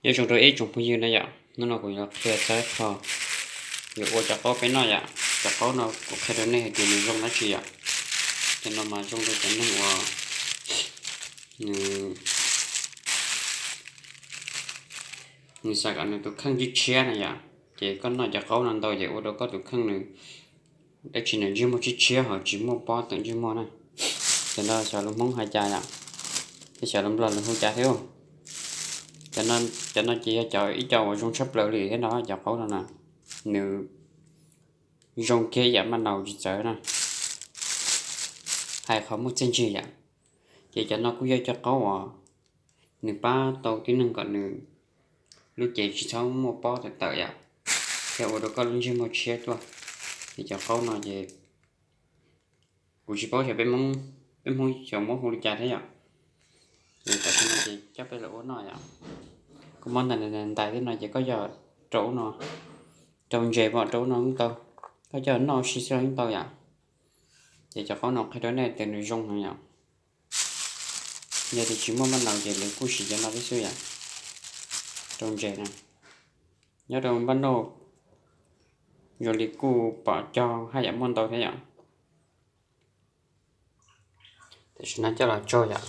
Nyob zoo rau ib tsoom phooj ywg na yom, hnub no kuv yuav qhia txog qhov yuav ua cov qaub peb noj yom. Cov qaub no kuv qhia rau nej hais tias nws zoo dab tsi yom. Cov no mas zoo rau cov neeg uas nws, nws xav kom nws tus kheej tshiab tshiab na yom. Ces koj noj cov qaub no ntau ces ua rau koj tus kheej nws dab tsi nws ntsej muag tshiab tshiab ho tsis muaj pob tawm ntsej muag na. Cov no xyov lus Hmoob hais cas yom, thiab xyov lus Nplog lus hu cas thiab. Cov no ces yog cov ib co uas zoo tshaj plaws li thiab no, cov qaub no na, nws zoo kiag ib yam maj naus tsis txawv na, hais qhov muaj txiaj ntsig yom. Ces cov no kuj yog cov qaub uas nws pab tau tib neeg kom nws lub cev tsis txhob muaj pob tawm tawm yom, thiab ua rau koj lub ntsej muag tshiab tuaj. Ces cov qaub no ces kuv tsis paub xyov peb Hmoob, peb Hmoob xyov muab hu li cas thiab yom. Ces tam sim no ces coj peb los ua noj yom. Koj muab ntais ntais thiab no ces koj coj rau ub no, rau ntses pom rau ub no yeej tau. Koj coj noj ua si xwb los yeej tau yom. Ces cov qaub no qhia rau nej tias nws zoo heev yom. Yog tias tsis muaj maj naus ces lawv kuj siv cov no thiab xwb yom, rau ntses na. Nyob rau npaj nauj zoo li kuj pom cog haj yam muaj ntau thiab yom. Tam sim no coj los tsau yom.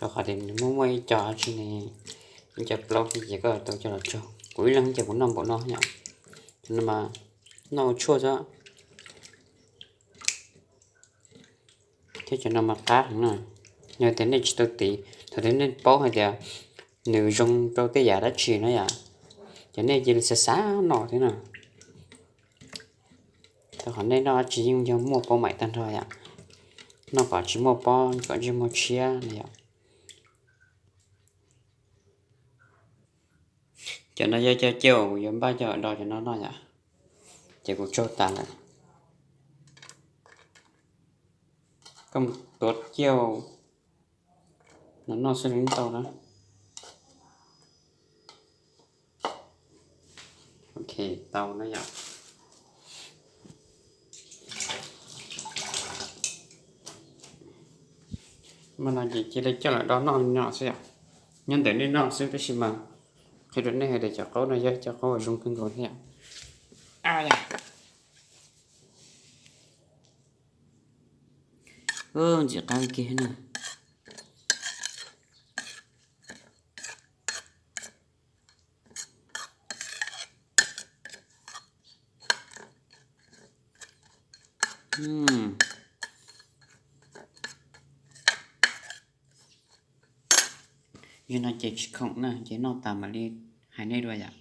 Rau qhov tias nws muaj muaj ib co tsis ne, ib co plaub thiab ces koj tau coj los tsau. Kuv ib leeg ces kuv noj npaum no yom. Cov no mas noj ua tshuaj xwb. Thiab cov no mas qab heev na. Yog tias nej tsis tau tiv, thaum twg nej paub hais tias nws zoo rau tej yam dab tsi na yom, ces nej cia li xav xav noj thiab na. Rau qhov nej noj dab tsi yeej yog muaj pob maim tag nrho yom. Noj kom tsis muaj pob kom ntsej muag tshiab na yom. Cov no yog cov ciaj uas kuv yuav npaj coj do cov no noj yom, ces kuv tsaug tas lawm. Koj mus tuav ciaj no noj xwb los yeej tau na. Ok, tau na yom. Mas no ces cia li coj los do noj li no xwb yom. Nyob ntawm nej noj xwb tab sis mas qhia rau nej hais tias cov qaub no yog cov qaub uas zoo kawg nkaus thiab yom. Ntxim qab kiag na. Yog no ces tsis khoom na, ces noj tas mam li hais nej dua yom.